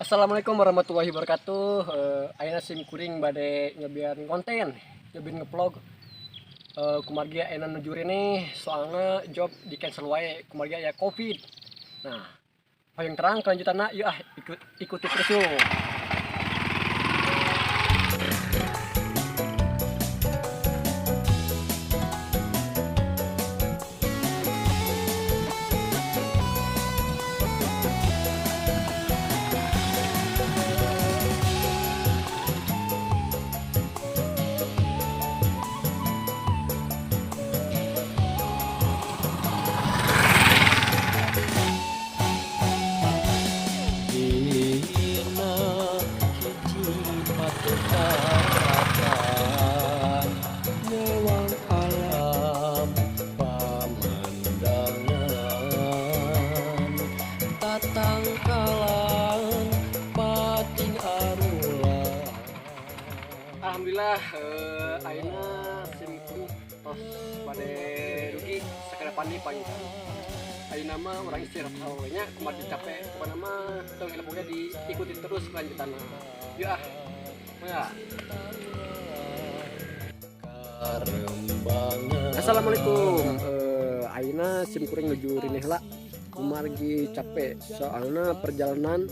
Assalamualaikum warahmatullahi wabarakatuh. Ayeuna sim kuring bade nyobian konten, nyobian ngevlog. Kumargi ayeuna nuju nih, soalnya job di cancel wae kumargi aya Covid. Nah, hoyong terang kelanjutanna, yuk ah ikuti terus yuk. Dina hiji patekakan nyewang alam pamandangan tatangkalan pating arulah. Alhamdulillah, ayeuna sim kuring tos bade dugi sakedap deui panginten. Ayeuna mah urang istirahat we nya, kumargi capek. Pokona mah tong hilap oge diikuti terus kelanjutanna. Yuk ah. Ya. Karembangan. Assalamualaikum. Ayeuna sim kuring nuju rineh heula kumargi capek, soalna perjalanan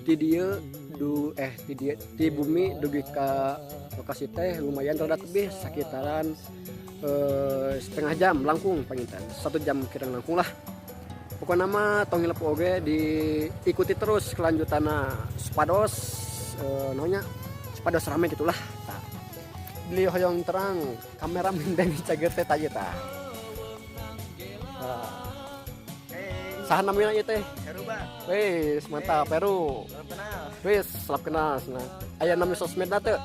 ti dieu du eh ti dieu ti bumi dugi ka lokasi teh lumayan rada tebih, sekitaran setengah jam langkung panginten, 1 jam kirang langkung lah. Pokoknya mah tong hilap oge diikuti terus kelanjutanna supados naonnya, supados rame gitulah. Tah, beli hoyong terang kameramen Denny Cager teh tah ieu tah. Tah. Saha namina ieu teh? Heru, Bang. Wis, mantap Peru. Salam kenal. Wis, salam kenal cenah. Aya nami sosmedna teu?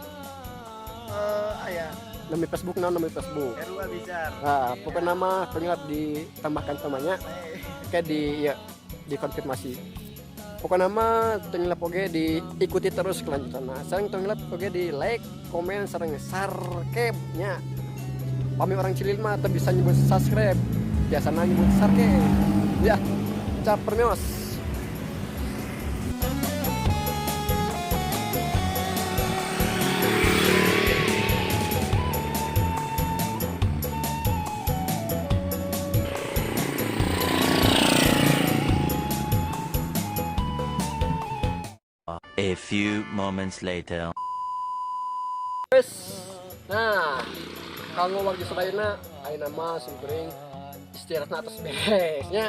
Aya. Nami Facebook naon, nami Facebook? Heru Abizar. Nah, pokoknya nama tong ditambahkan temanya kayak di ya dikonfirmasi. Pokoknya mah tong hilap oge diikuti terus kelanjutanna. Sareng tong hilap oge di like, komen, sareng subscribe nya. Pami orang Cilil mah teu bisa nyebut subscribe, biasanya nyebut sarkep. Ya, cap permios. A few moments later. Wes. Nah, kalau warga sadayana, ayeuna mah simkuring istirahatna atos beres nya.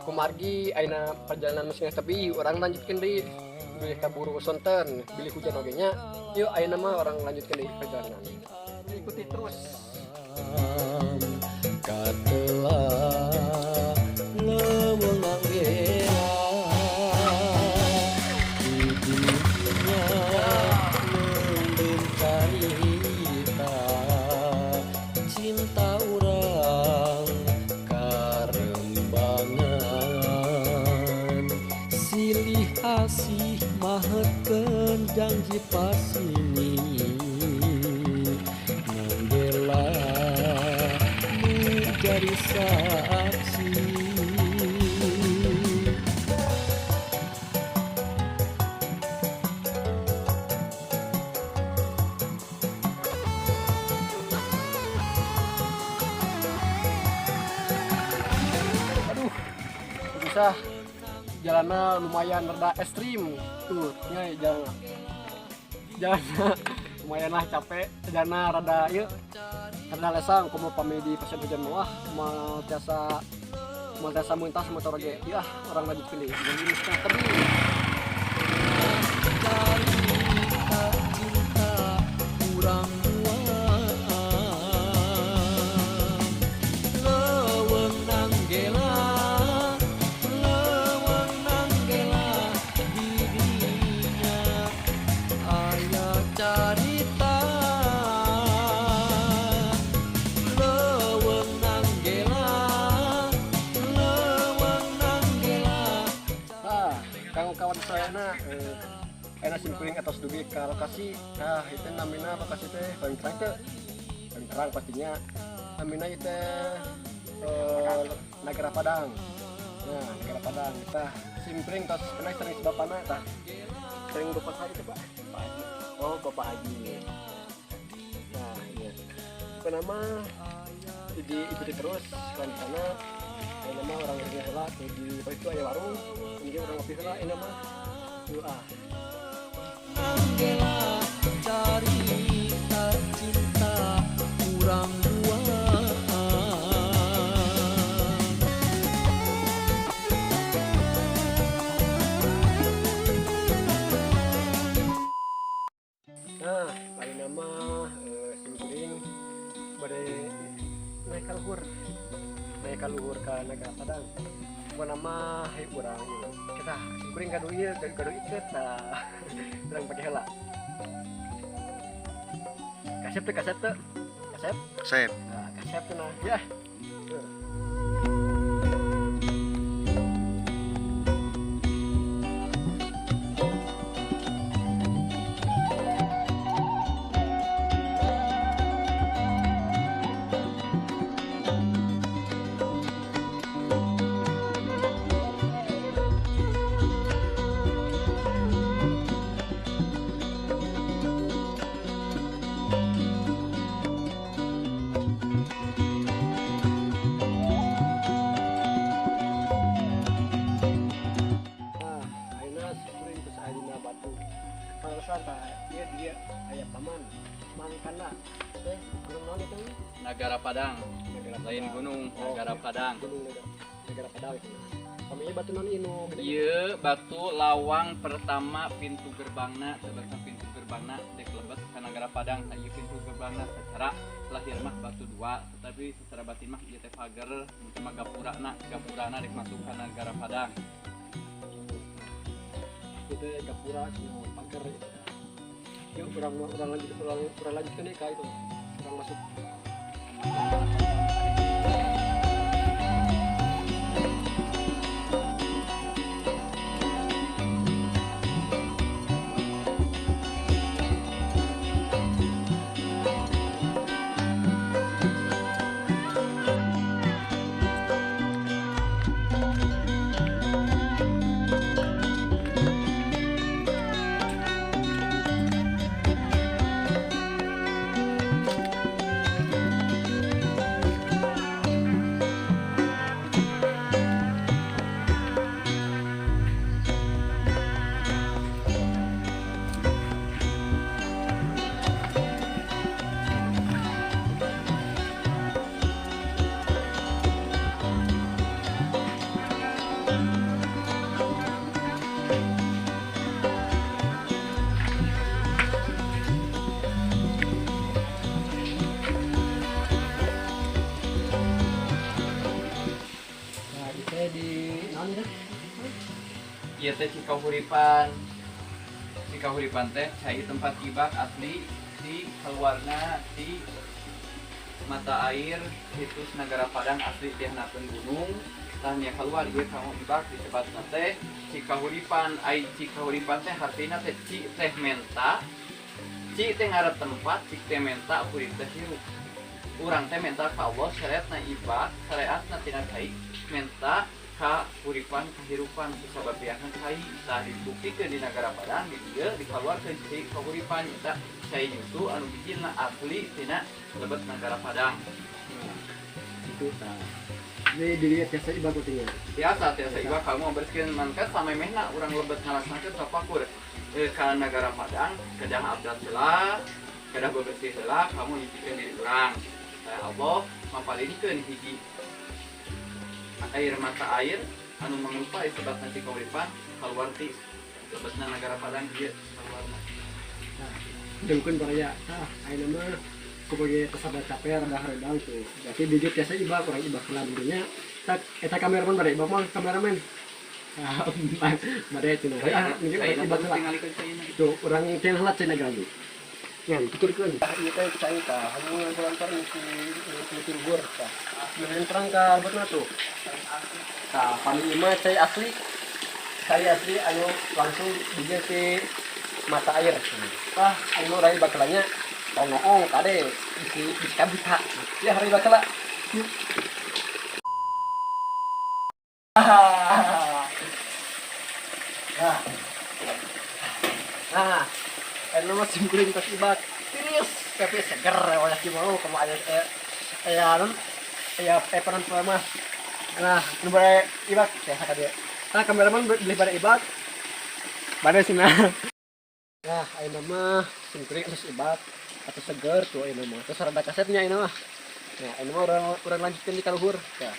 Kumargi ayeuna perjalanan masih tapi urang lanjutkeun deui. Bilih kaburu sonten, bilih hujan oge nya. Yuk, ayeuna mah urang lanjutkeun deui perjalanan. Ikuti terus. Katela leuweung gela di dinya leuleum carita cinta urang karembangan silih asih mahetkeun janji pasini Nanggela nu jadi saksi. Aduh, susah. Jalannya lumayan rada ekstrim. Tuh, ini jalan. Jalannya lumayan lah capek. Jalannya rada yuk. Rada lesang, komo pami di pasien hujan mah moal tiasa mentas motor oge. Ya, urang lanjutkeun deui. Jadi setengah tebih. Carita cinta urang duaan leuweung nanggela leuweung nanggela di dinya aya carita leuweung nanggela leuweung nanggela. Nah, kanggo kawan sadayana, ayeuna sim kuring atos dugi ka lokasi. Nah, itu namina lokasi teh paling terang teh. Paling terang pastinya. Namina itu Nagara Padang. Nah, Nagara Padang. Tah, sim kuring tos kenal sering si bapana tah. Sareng Bapak saha itu, Pak? Pak Haji. Oh, Bapak Haji. Nah, iya. Apa nama diikuti terus rencana aya nama urang ini heula tuh di itu aya warung ini urang ngopi heula ini mah tuh ah. Anggela carita cinta urang duaan. Nah, paling nama simkuring bade naik ka luhur, naik ka luhur ka Nagara Padang. Apa nama hai urang ieu kita simkuring kadu ieu kadu iket tah urang pake heula. Kasep teh, kasep teh, kasep. Kasep. Nah, kasep teh, nah ya. Nah, ayeuna simkuring terus aya dina batu. Pangasan tah ieu dia aya paman Mangkana. Teh gunung naon itu? Nagara Padang, Nagara lain Padang. gunung, Oh, Nagara Padang. Gunung Nagara, Nagara Padang itu. Pami batu naon ieu nu gede? Ieu batu lawang pertama pintu gerbangna, sebetulna pintu gerbangna dek lebet ka Nagara Padang. Tah ieu pintu gerbangna secara lahir mah batu dua, tetapi secara batin mah ieu teh pager, mungkin mah gapurana, gapurana dek masuk ka Nagara Padang. Itu gapura semua pagar gitu. Yuk urang urang lanjut urang urang lanjutkan nih ka itu. Urang masuk. Nah, itu di naon itu? Ieu teh Cikahuripan. Cikahuripan teh cai tempat ibak asli di keluarna di mata air situs Nagara Padang asli di handapeun gunung. Tah nya keluar ieu kamu ibak disebutna teh Cikahuripan. Ai Cikahuripan teh hartina teh ci teh menta. Ci teh ngaran tempat, cik teh menta, hurip teh hirup. Urang teh menta ka Allah syariatna ibak, syariatna tina cai menta ka huripan kahirupan kusababiahan cai. Tah dibuktikeun di Nagara Padang di dieu dikaluarkeun cai kahuripan eta cai nyusu anu bijilna asli tina lebet Nagara Padang. Nah, itu tah. Ini dilihat biasa ibak kutingnya. Biasa tiasa ibak kamu bersihkeun mangka samemehna urang lebet ngalaksanakeun tafakur ka Nagara Padang kedah abdas heula, kedah bebersih heula kamu nyucikeun diri urang. Tah Allah mapalinkeun hiji air mata air anu mangrupa disebutna Cikahuripan kaluar ti lebetna Nagara Padang ieu kaluarna. Nah, dengkeun baraya. Tah, ayeuna mah kumaha kesada capek rada hareudang tuh. Berarti di biasa ibak urang ibak heula dinya. Tak eta kameramen bade ibak mah kameramen. Ah, bade cenah. Ah, mungkin urang ibak heula. Tingalikeun caina. Tuh, urang cenah heula cenah lagi. Ngan, tuturkeun. Tah, ieu teh cai tah, hamu lantar ti ti luhur tah. Meureun terang ka lebetna tuh. Tah, pami ieu mah cai asli. Cai asli anu langsung dijieun ti mata air. Tah, anu rai bakelanya tong noong kade bisi bisi kabita. Ya hari bakela. Nah. Sim kuring tos ibak. Tiris, tapi seger wayah kieu mau kamu aya aya non aya panon mah. Nah, nu bare ibak teh ka dieu. Nah, kameraman beli pada ibak. Bade sina. Nah, ayeuna mah sim kuring tos ibak atau seger tuh ayeuna mah. Terus rada kasetnya ayeuna mah. Nah, ayeuna mah urang lanjutkeun di ka luhur. Tah,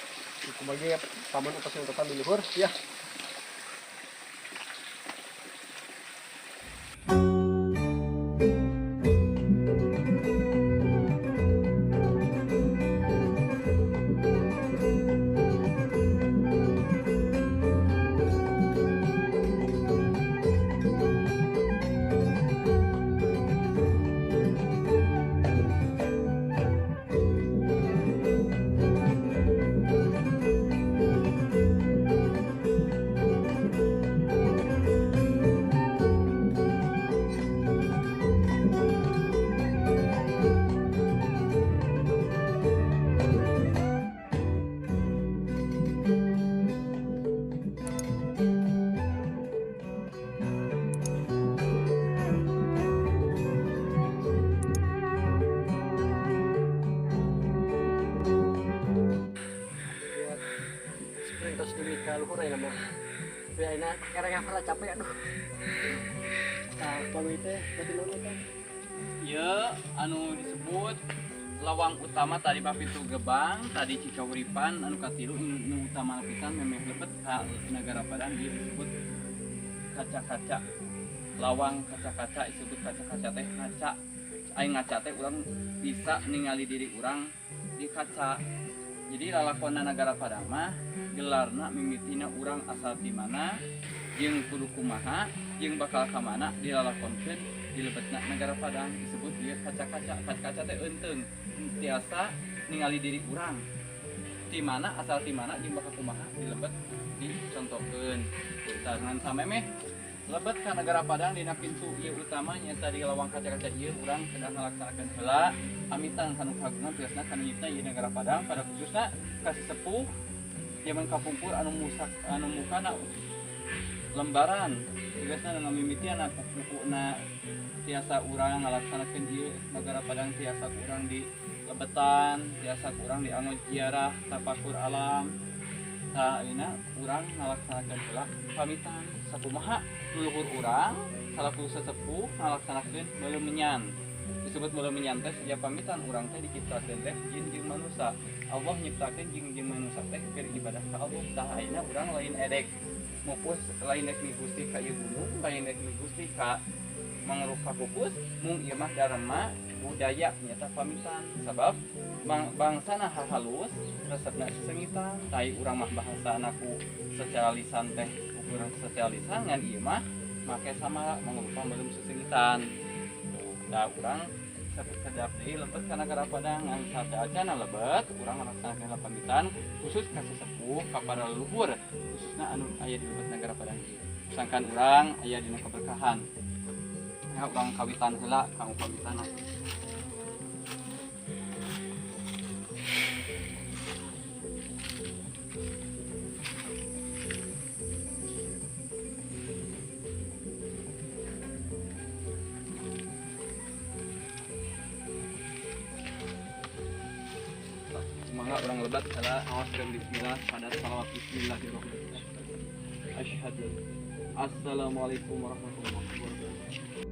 kumaha paman utos-utosan di luhur ya. Terus dugi ka luhur ayeuna mah. Tapi ayeuna karena pernah capek aduh. Nah, pami teh berarti naon eta? Ieu anu disebut lawang utama tadi mah pintu gebang, tadi Cikahuripan anu katilu nu utama pisan memeh lebet ka Nagara Padang ieu disebut kaca-kaca. Lawang kaca-kaca disebut kaca-kaca teh ngaca. Aing ngaca teh urang bisa ningali diri urang di kaca. Jadi lalakona Nagara Padang mah gelarna mimitina urang asal ti mana jeung kudu kumaha jeung bakal ka mana dilalakonkeun di lebetna Nagara Padang disebut ieu kaca-kaca. Kaca-kaca teh eunteung tiasa ningali diri urang ti mana asal ti mana jeung bakal kumaha di lebet dicontohkeun. Ngan samemeh lebet ka Nagara Padang dina pintu ieu utama nyaeta di lawang kaca-kaca ieu urang kedah ngalaksanakeun heula amitan kanu kagungan tiasna kanu nyipta ieu Nagara Padang pada khususna ka sesepuh zaman kapungkur anu musak anu mukana lembaran tegasna nu ngamimitiana bukuna tiasa urang ngalaksanakeun ieu Nagara Padang tiasa urang di lebetan tiasa urang di anggo ziarah tapakur alam. Tah ayeuna urang ngalaksanakeun heula pamitan sakumaha leluhur urang salaku sesepuh ngalaksanakeun beuleum disebut beuleum teh sejak pamitan urang teh diciptakeun teh jin jeung manusa. Allah nyiptakeun jin jeung manusa teh keur ibadah ka Allah. Tah ayeuna urang lain edek mupus lain dek migusti ka ieu gunung lain dek migusti ka mangrove kapupus mung ieu mah dharma budaya nyata pamitan sabab bangsana hal halus resepna sesengitan tai urang mah bahasana ku secara lisan teh ukuran secara lisan ngan ieu mah make sama mangrupa belum sesengitan. Tah urang sakedap deui lebet ka Nagara Padang ngan sateuacanna lebet urang ngalaksanakeun pamitan khusus ka sesepuh ka para leluhur khususna anu aya di lebet Nagara Padang ieu. Sangkan urang aya dina keberkahan. Ya urang kawitan heula kanggo pamitanna. Mangga urang lebat heula awas bismillah pada salawat bismillahirrahmanirrahim. Asyhadu. Assalamualaikum warahmatullahi wabarakatuh.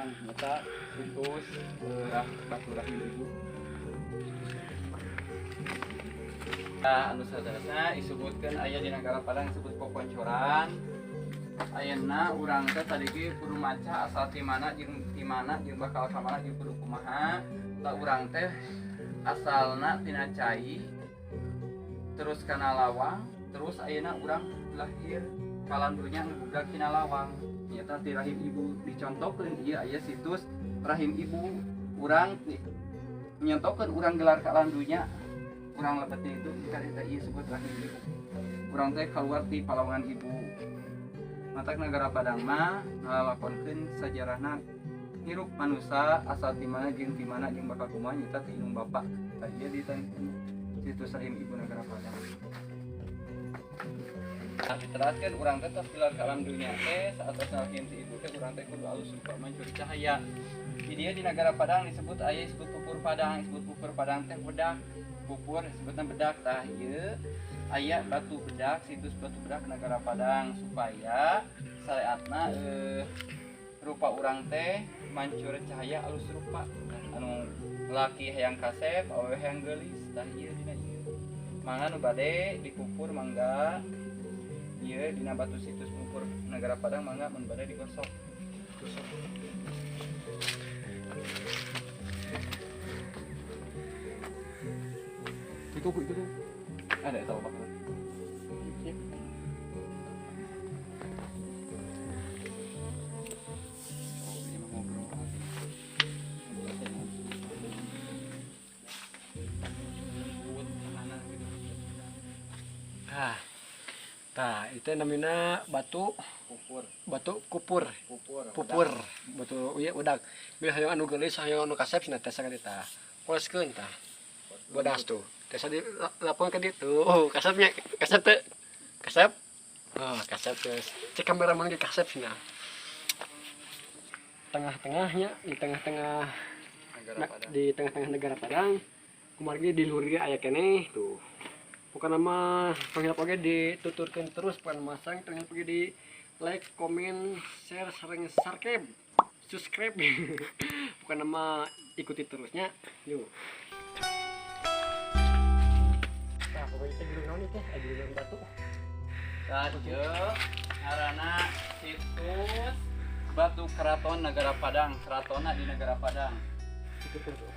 Nyata situs Batu Rahmi Ibu. Nah, anu saterusna disebutkeun aya di Nagara Padang disebut poponcoran. Ayeuna urang teh tadi ge kudu maca asal ti mana jeung bakal ka mana jeung kudu kumaha. Tah urang teh asalna tina cai terus kana lawang, terus ayeuna urang lahir kalandunya ngegugrak tina lawang. Nyata ti rahim ibu dicontohkeun ieu aya situs rahim ibu urang nyontohkeun urang gelar kalandunya. Urang lebetnya itu kan eta ieu sebut rahim ibu. Urang teh keluar ti palawangan ibu. Matak Nagara Padang mah ngalakonkeun sajarahna hirup manusa asal ti mana jeung bakal kumaha nyata ti indung bapa. Tah ieu di situs rahim ibu Nagara Padang. Nah, diteraskeun urang teh tos gelar ka alam dunya teh saatos rahim si ibu teh urang teh kudu alus rupa mancur cahaya. Di dieu di Nagara Padang disebut aya disebut pupur Padang, disebut pupur Padang teh bedak. Pupur disebutna bedak. Tah ieu aya batu bedak, situs batu bedak Nagara Padang supaya saatna rupa urang teh mancur cahaya alus rupa. Anu laki hayang kasep, awewe hayang geulis. Tah ieu dina ieu. Mangga nu bade dipupur mangga ieu dina batu situs pupur Nagara Padang mangga mun bade digosok. Gosok. Itu tuh. Ada tahu apa? Ah, tah itu namanya batu pupur, batu kupur, pupur, batu ieu udak. Bila hayang anu geulis, hayang anu kasep cenah teh sakali tah. Poleskeun tah. Bodas tuh. Teh di lapang ka ditu. Oh, kasepnya, kasep teh. Kasep. Oh, kasep terus. Cek kameraman ge kasep cenah. Tengah-tengahnya di tengah-tengah di tengah-tengah Negara Padang. Kumargi di luhur ge aya keneh tuh. Bukan nama panggil oge dituturkeun terus pan masang tengah pergi di like, komen, share, sareng subscribe. Bukan nama ikuti terusnya. Yuk. Nah, pokoknya teh guru naon teh, guru batu. Tah ieu ngaranna situs Batu Keraton Nagara Padang, keratonna di Nagara Padang. Ikutin tuh.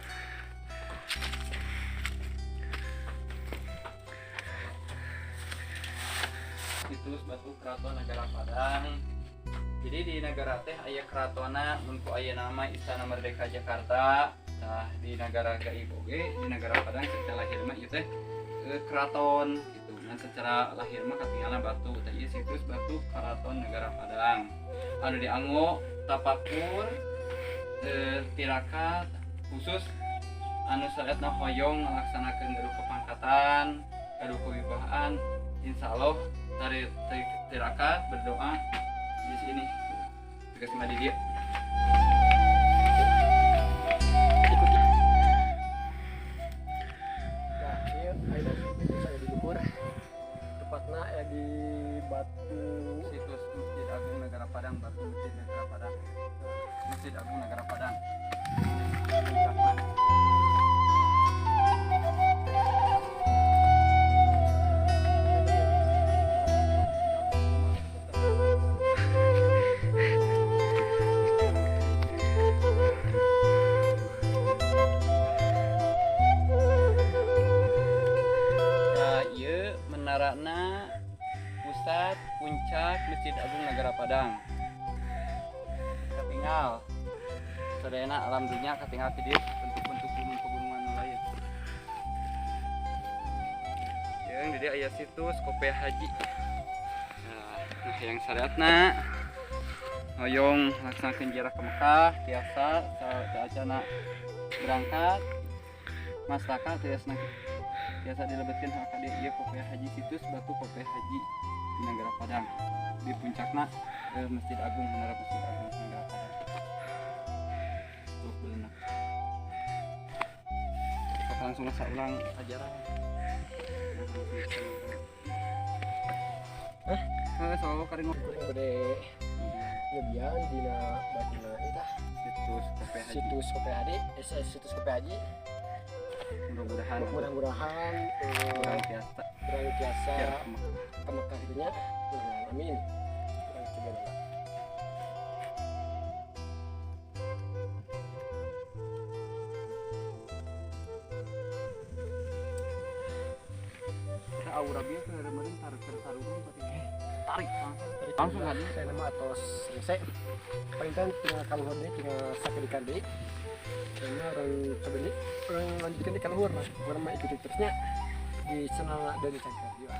Situs Batu Keraton Nagara Padang. Jadi di negara teh aya keratona mun ku aya nama Istana Merdeka Jakarta. Tah di Nagara Gaib oge di Nagara Padang secara lahir mah ieu teh keraton gitu. Nah secara lahir mah katinggalan batu. Tah ieu situs Batu Keraton Nagara Padang. Anu dianggo tapakur tirakat khusus anu saatna hoyong ngalaksanakeun gaduh kepangkatan, gaduh kewibahaan, insyaallah dari tirakat berdoa di sini. Dikasih madi dia. Ikuti. Nah, ieu ayeuna saya di luhur. Tepatna aya di batu situs Masjid Agung Nagara Padang, batu Masjid Nagara Padang. Masjid Agung Nagara Padang. Menarana pusat puncak Masjid Agung Nagara Padang. Katinggal sadayana alam dunya katinggal ti dieu bentuk-bentuk gunung pegunungan lain. Jeung di dieu aya situs Kopiah Haji. Nah, yang sadayatna hoyong laksanakeun ziarah ke Mekah biasa saacana berangkat masyarakat tiasa biasa dilebetkeun ka dieu ieu Kopiah Haji, situs Batu Kopiah Haji di Nagara Padang. Di puncakna Masjid Agung, Menara Masjid Agung Nagara Padang. Tuh beulna. Sok langsung saulang ajaran. Hah? Heuh, soal kari ngobrol bade nyebian dina batuna eta situs Kopiah Haji. Situs Kopiah Haji, situs Kopiah Haji. Mudah-mudahan. Mudah-mudahan Urang tiasa. Urang tiasa Ya, ke Mekah gitu nya. Mudah-mudahan, amin. Urang coba dulu. Aura bieu keur meureun tarik tarurung tarik langsung kan. Saya nama atos selesai. Paling tinggal kaluhur deui, tinggal sakedikan deui. Karena urang coba deui, urang lanjutkan di kaluhur mah. Urang mah ikuti terusnya di channel Doni Cakar. Yuk.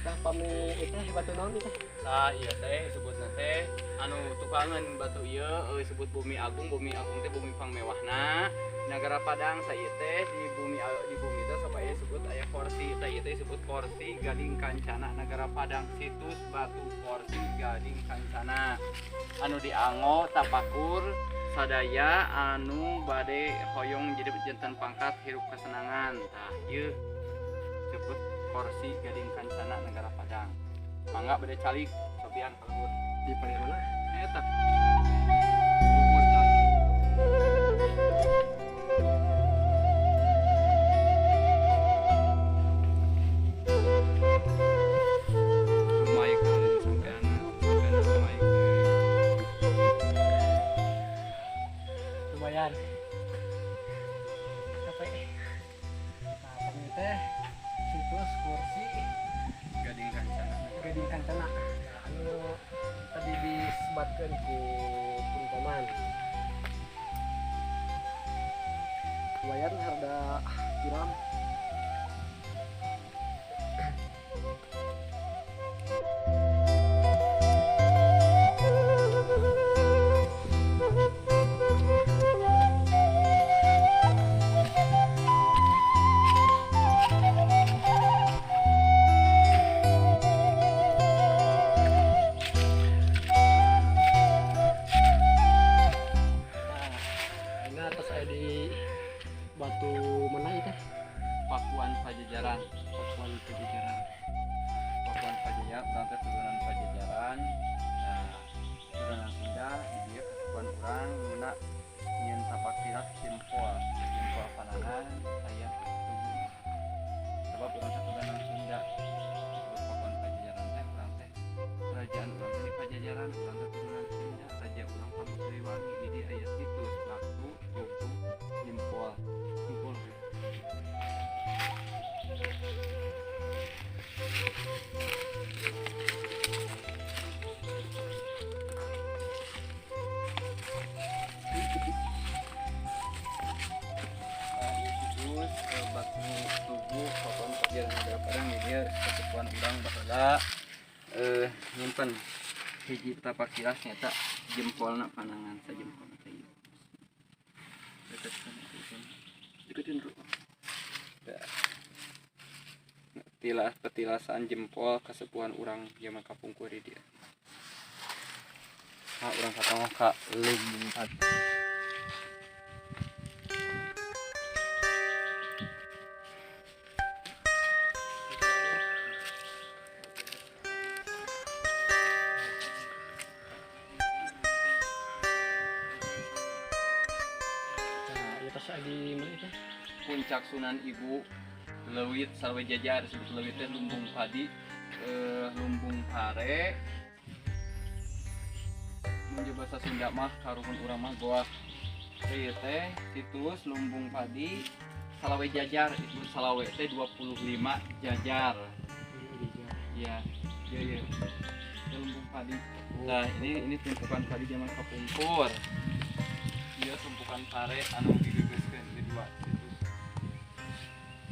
Tah pami itu batu naon itu? Nah, iya teh sebutna teh anu tukangan batu ieu disebut Bumi Agung. Bumi Agung teh bumi pangmewahna Nagara Padang. Sa ieu teh di bumi teh sok aya disebut aya kursi. Tah, ieu teh disebut Kursi Gading Kancana Nagara Padang, situs Batu Kursi Gading Kancana anu dianggo tapakur sadaya anu bade hoyong jadi janten pangkat hirup kesenangan. Tah, ieu disebut Kursi Gading Kancana Nagara Padang. Mangga bade calik cobian kaluhur. Di paling mana? Eta. Luhur tah. Lumayan sampean, sampean lumayan. Lumayan. Capek. Nah, pami teh situs Kursi Gading Kancana. Gading Kancana anu tadi disebatkeun ku pun paman. Lumayan harga curam. Nah, ini atas aya di batu mana itu? Pakuan Pajajaran. Pakuan Pajajaran. Pakuan Pajajaran, urang teh turunan Pajajaran. Nah, turunan Sunda di dieu kasepuhan urang nguna nyieun tapak tilas jempol, jempol panangan aya tubuh. Sebab urang teh turunan Sunda. Disebut Pakuan Pajajaran teh urang teh kerajaan urang teh di Pajajaran, urang teh turunan Sunda, raja urang Prabu Siliwangi. Di dieu aya situs batu tugu jempol. Jempol. Nah, ieu situs batu tugu Pakuan Pajajaran Nagara Padang. Di dieu kasepuhan urang baheula nyimpen hiji tapak tilas nyata jempolna panangan, sajempolna teh ieu. Deketkeun, deketin. Deketin, Bro. Dah. Tilas petilasan jempol kasepuhan urang zaman kapungkur di dieu. Nah, urang katonggoh ka lumbung padi. Nah, ieu tos aya di mana itu? Puncak Sunan Ibu, Leuwit Salawe Jajar disebut leuwit teh lumbung padi, lumbung pare. Mun bahasa Sunda mah karuhun urang mah goa. Ieu teh situs lumbung padi Salawe Jajar, itu Salawe teh 25 jajar. Iya, iya, iya. Itu lumbung padi. Nah, ini tumpukan padi zaman kapungkur. Ieu tumpukan pare anu digegeskeun di dua situs.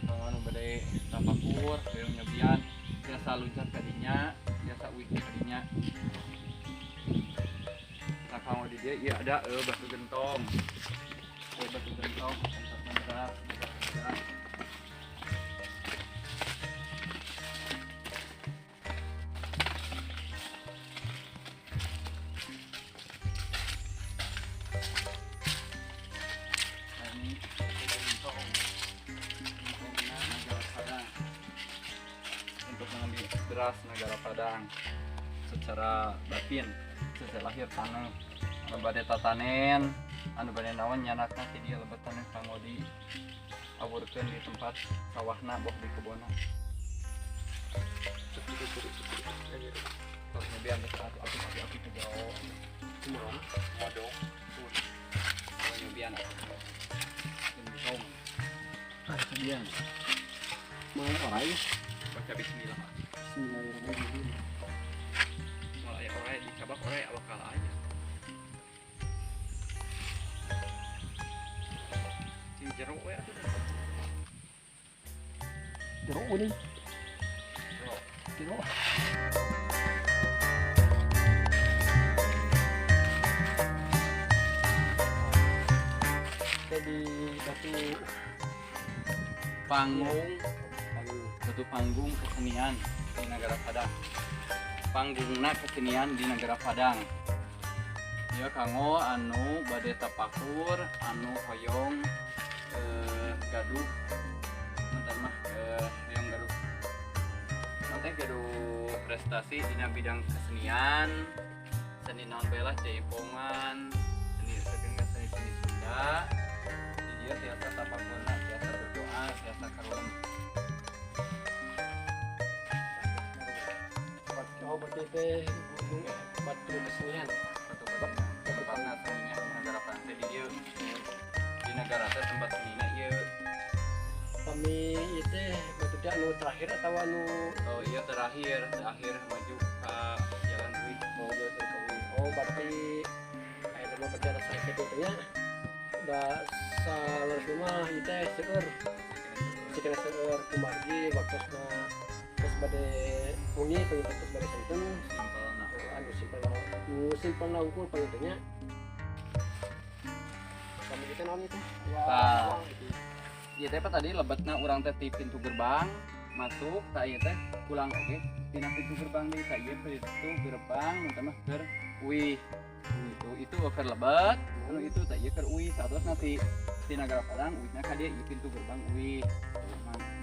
Kalau anu bade tapakur, bade nyobian, biasa luncat ka dinya, biasa uih ka dinya. Nah, kalau di dieu ieu ada batu gentong. Batu gentong tempat berat, berat. Nah, ini batu gentong. Gentongna Nagara Padang. Untuk mengambil beras. teras Nagara Padang secara batin, secara lahir tanah anu bade tatanen, anu bade naon nyanakna ti dieu lebet tanah kanggo di awurkeun di tempat sawahna boh di kebonna. Terus nyobian teh api api api ke jauh. Kumaha? Modok. Kalau nyobian atuh. Gentong. Ah, Nyobian. Mau orai? Baca bismillah. Bismillahirrahmanirrahim. Moal aya orai dicabak orai bakal aya. Cing jero we atuh. Jero ini. Jero. Jero. Jadi batu Panggung, panggung. Batu panggung kesenian di Nagara Padang. Panggungna kesenian di Nagara Padang. Ya kanggo anu bade tapakur, anu hoyong gaduh, bentar mah hoyong gaduh. Nanti gaduh prestasi dina bidang kesenian, seni naon bae lah, jaipongan, seni seni seni Sunda. Di dieu tiasa tapakurna, tiasa berdoa, tiasa karulem. Oh, berarti teh gunung batu kesenian. Batu kesenian. Tempatna seninya di Nagara Padang teh di dieu. Di negara teh tempat seninya ieu. Pami ieu teh batu teh anu terakhir atau anu Oh iya terakhir, terakhir maju ke Jalan Dwi. mau jalan ke UI. Oh, berarti aya mah berarti ada sakit itu nya. Da salah rumah ieu teh seueur. Sikana seueur kumargi waktosna geus bade wengi panginten geus bade sonten. Simpel nah. Anu simpel nu simpel na unggul panginten nya. Kami kita naon itu? Ya. Tah. Ieu teh tadi lebetna urang teh ti pintu gerbang masuk tah ieu teh pulang oge tina pintu gerbang deui tah ieu pintu gerbang nu teh mah keur uih. Itu keur lebet, anu itu tah ieu keur uih saatosna ti ti Nagara Padang uihna ka dieu ieu pintu gerbang uih.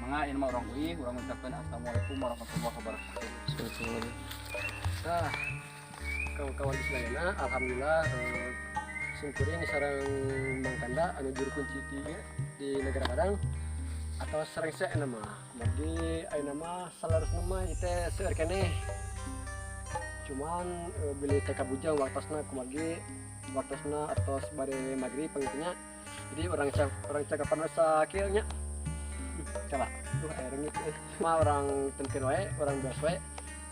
Mangga ieu mah urang uih, urang ngucapkeun assalamualaikum warahmatullahi wabarakatuh. Tah, kawan-kawan di sadayana, alhamdulillah simkuring sareng Mang Kanda anu juru kunci di Nagara Padang atau sareng saya nama. Kumargi ayeuna mah salarusna mah ieu teh seueur keneh. Cuman bilih teh kabujang waktosna kumargi waktosna atos bade magrib panginten nya. Jadi urang cakapan we sakieu nya. Coba, tuh aya reungit euy. Mah urang tenkeun wae, urang beres wae.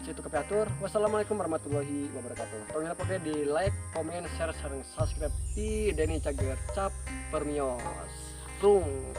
Situ kepiatur. Wassalamualaikum warahmatullahi wabarakatuh. Tong lupa di like, komen, share, sareng subscribe di Denny Cager Cap Permios. Tung.